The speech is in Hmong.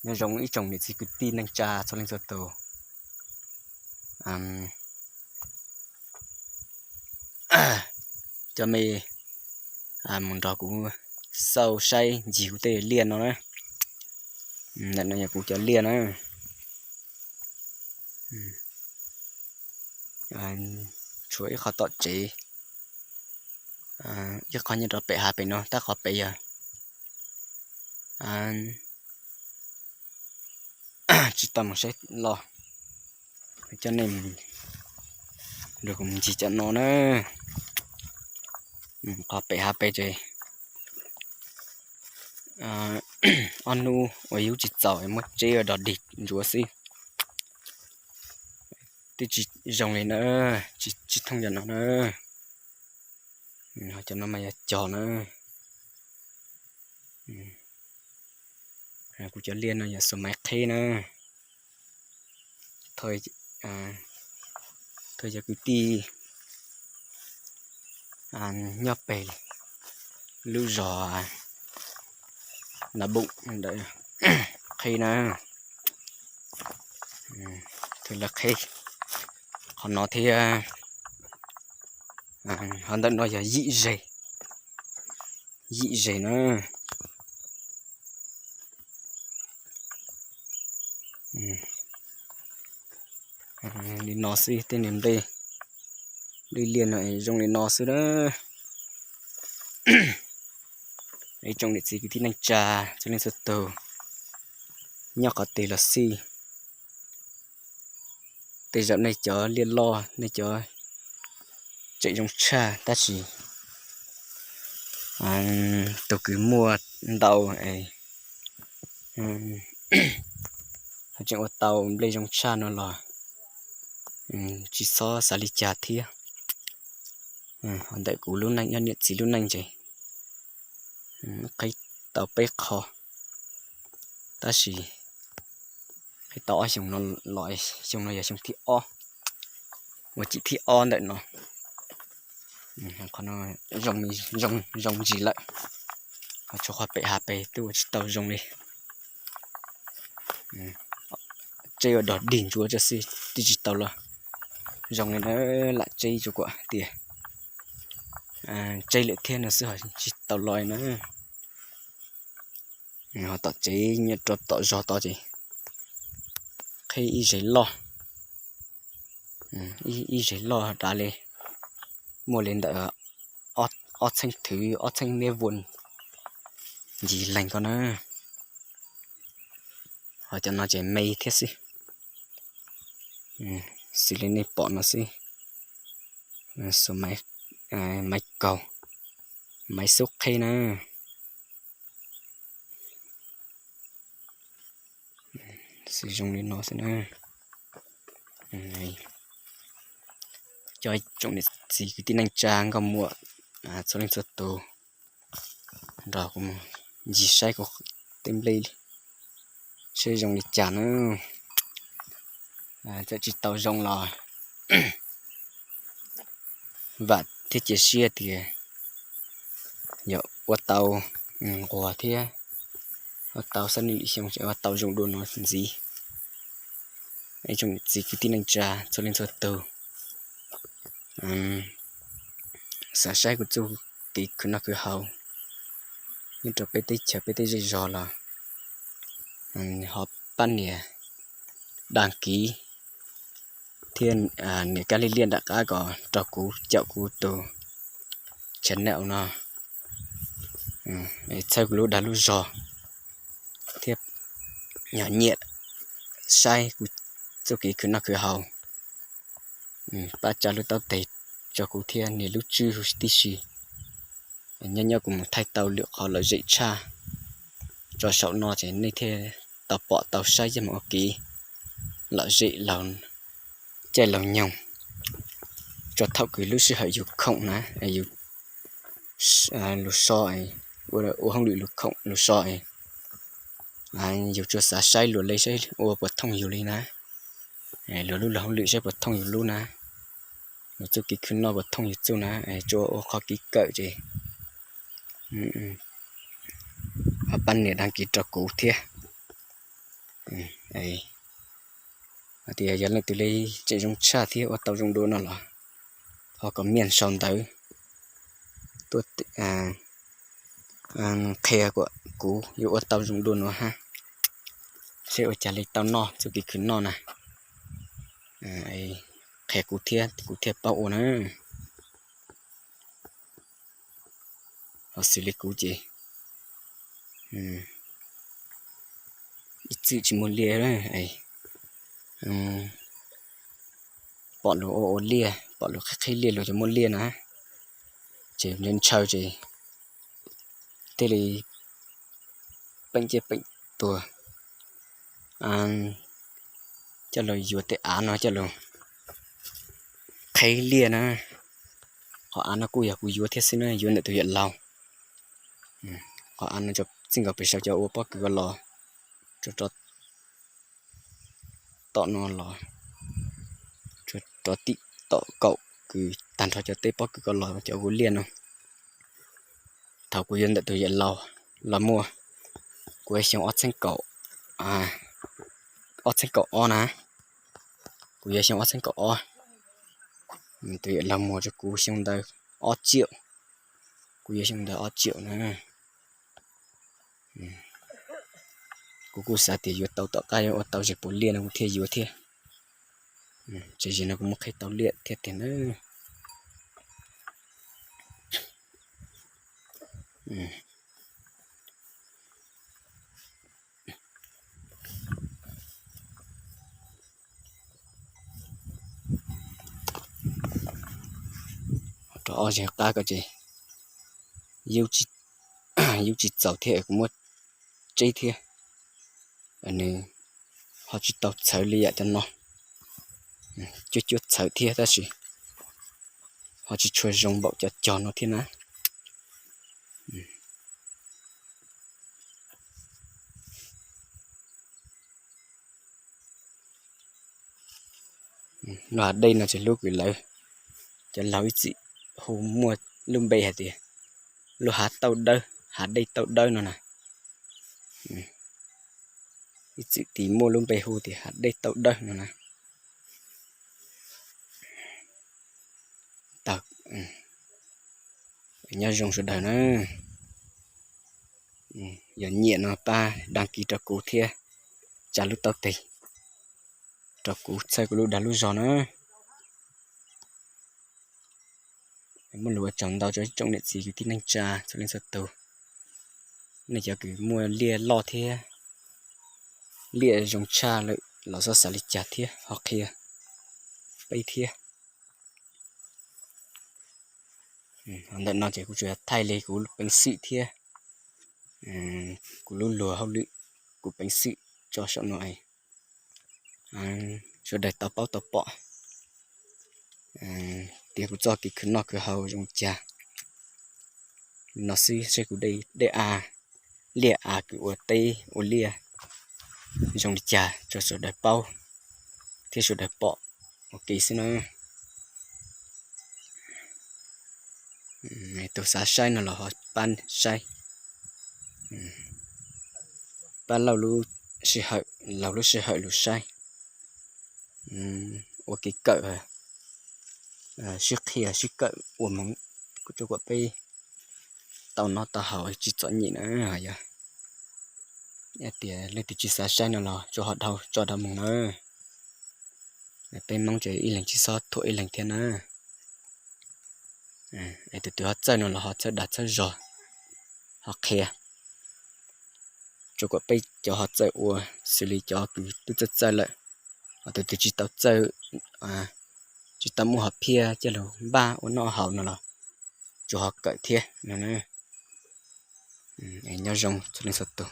Nyob zoo ib tsoom niam txiv kwv tij neej tsa txhua leej txhua tus, cov me mus nrog kuv xauj saib ncig kuv tej liaj no na. Ntawm no yog kuv cov liaj na. Tshuav ib qho tom tsev, ib qho nyob rau pem hav pem no, tab qhov pem yog tsis tau mus saib los, coj nej nrog kuv mus ncig cov no na. Qhov pem hav pem ces ob hnub uas yus tsis txaus muab tseb ua dog dig ntsuav xwb. Twb tsis zoo li na, tsis thooj cov no na. Cov no mas yog cog na. Kuv cov liaj no yog xuas maiv qhib na. Thov cov kwv tij nyob pem lub zos Nas Boom ntawd qhib na. Thov lawv qhib qhov no thiab. Qhov ntawm no yog yim zes, yim zes na. Li no xwb, tej niag nplej dwj liaj no zoo li no xwb na. Ib tsoom niam txiv kwv tij neej tsa txhua leej txhua tus nyob qhov twg los xij, tej zaum nej cov liaj loj nej cov tseem zoo tshaj tab sis tus kws muaj ntau es tseem ua tau nplej zoo tshaj no los tsis txhob xav li cas thiab. Ntawm kuv lub neej nyob niam txiv lub neej ces qhib tau peb qho, tab sis qhib tau ob xyoo no los, xyoo no yog xyoo thib ob, ua cim thib ob ntawm no. Qhov no zoo ntsis lawm, ho tshuav qhov pem hav pem twb ua tsis tau zoo li. Tseb ua dog dig ntsuav tso xwb twb tsis tau los zoo li na, lam tseb tsuas kom tias tseb lawm thiab no xwb ho tsis tau los na. Ho tom tsev nyob rau tom zos tod ces qhib ib zes loj, ib zes loj dav li, muaj li ntawm ob txheeb thwv ob txheeb mev vuas ncig leeg ko na. Ho cov no ces me thiab xwb, xws li nej pom no xwb. Xuas maiv kaus, maiv xub qhib na. Xws zoo li no xwb na. Cov tsoom niam txiv kwv tij neej tsa nkauj muam txhua leej txhua tus nrog kuv ncig saib kuv tej nplej seb zoo li cas na. Txawm tsis tau zoo los vam thiab cia siab tias yog ua tau nquag thiab ua tau xab nij lwm xyoo es ua tau zoo dua no ntxiv. Ib tsoom niam txiv kwv tij neej tsa txhua leej txhua tus xav saib kuv txuj kev khwv noj khwv haus nyob rau peb teb chaws peb tej zej zos los ho pab nias dag kiv thiab nias kab lig liaj nram qab kom rau kuv caum kuv tus channel no, txhawb kuv lub dag lub zog thiab nyiam saib kuv txuj kev khwv noj khwv haus. Pab tsa lub taub tes rau kuv thiab nias lub tswb huv tib si. Nyob nyob kuv mus thaij tau lwm qhov lom zem tshaj tso saum no ces nej thiaj tau pom tau saib coj mus ua kev lom zem laug caij laug nyoog. Tso thaum kws lub sij hawm yus khoom na, yus lug so, ua hauj lwm lug khoom lug so, yus tsuas xav saib luag li saib ua puas thooj yus li na, luag lub luag hauj lwm saib puas thooj yus lub na, luag txuj kev khwv noj puas thooj yus txuj na, tsuas ua qhov kev kawm ces pab nias đăng ký rau kuv thiab. Hais tias yog leej twg li tseem zoo tshaj thiab ua tau zoo dua no los ho comment sau ntawv tuaj qhia kom kuv yuav ua tau zoo dua no hab, seb ua cas li tau noj txuj kev khwv noj na. Qhia kuv thiab kuv thiaj paub ua na. Ho xws li kuv ces ib txwm tsis muaj liaj, pom luag ua ua liaj, pom luag qhib qhib liaj luag cov muaj liaj na, ces ntshaw ces thiaj li peem ciaj peem tuag coj los yuav tej av no coj los qhib liaj na. Qhov av no kuj yog kuv yuav thiab xwb na, yuav ntawm tus yawm laug. Qhov av no txij nkaus pem saum cov ua pob kws ko los, rov tom no los, rov tim tom kaum kws tag nrho cov teb pob kws ko los cov ua liaj no. Thaum kuv yuav ntawm tus yawm laug los muaj, kuv yog xyoo ob txheeb kaum, ob txheeb kaum ob na, kuv yuav xyoo ob txheeb kaum ob, tus yawm laug muag rau kuv xyoo ntawd ob tsiaum, kuv yuav xyoo ntawd ob tsiaum na. Kuv kuj xav tias yuav tau tom qab yuav ua tau zes puav liaj no kuv thiaj yuav thiab. Tsam zes no kuv muab qhib tau liaj thiab tiag na. Rau ob zes qab ko ces yub tsis txaus thiab kuv muab tseb thiab, nws ho tsis tau txhawv li yam cov no. Cuab cuab txhawv thiab tab sis ho tsis tshua zoo npaum cov cog no thiab na. Lub hav dej no ces lub kws lawv, cov laug ib txwm hu muaj lub npe hais tias lub hav tauj dawb, hav dej tauj dawb no na. Ib txwm tis muaj lub npe hu tias hav dej tauj dawb no na. Nyob zoo sawv daws na. Yog nyiam no pab đăng ký rau kuv thiab tsa lub taub tes rau kuv txhawb kuv lub dag lub zog na. Muaj lus ua tsaug ntau rau ib tsoom niam txiv kwv tij neej tsa txhua leej txhua tus. Nej cov kws muaj liaj loj thiab liaj zoo tshaj lawm los txhob xav li cas thiab ho qhia peb thiab. Ntawm no ces kuv tsuas yog thaij li kuv peev xwm thiab kuv lub luag hauj lwm, kuv peev xwm tso saum no es sawv daws tau paub tau pom tias kuv txoj kev khwv noj khwv haus zoo li cas. Li no xwb seb kuv dej av, liaj av kws ua teb ua liaj zoo li cas rau sawv daws paub thiab sawv daws pom ua ke xwb na. Tus xav saib no los ho pab saib, pab laug lub sij hawm, laug lub sij hawm lug saib ua kev kawm, sib qhia sib kawm ua moov rau kom peb tau noj tau haus tsis txom nyem na. Yog tias leej twg tsis xav saib no los tsuas ho dhau tso dhau mus na. Peb Hmoob ces ib leeg tsis txhob thuam ib leeg thiab na. Es tus twg ho txawj no los ho txhawb dag txhawb zog, ho qhia, rau kom peb cov ho txawj ua xws li cov kws twb txawj txawj lawm, ho tus twg tsis tau txawj, tsis tau muaj hom phiaj coj lug npaj ua noj haus no los tsuas ho kawm thiab no. Nyob zoo txhua leej txhua tus.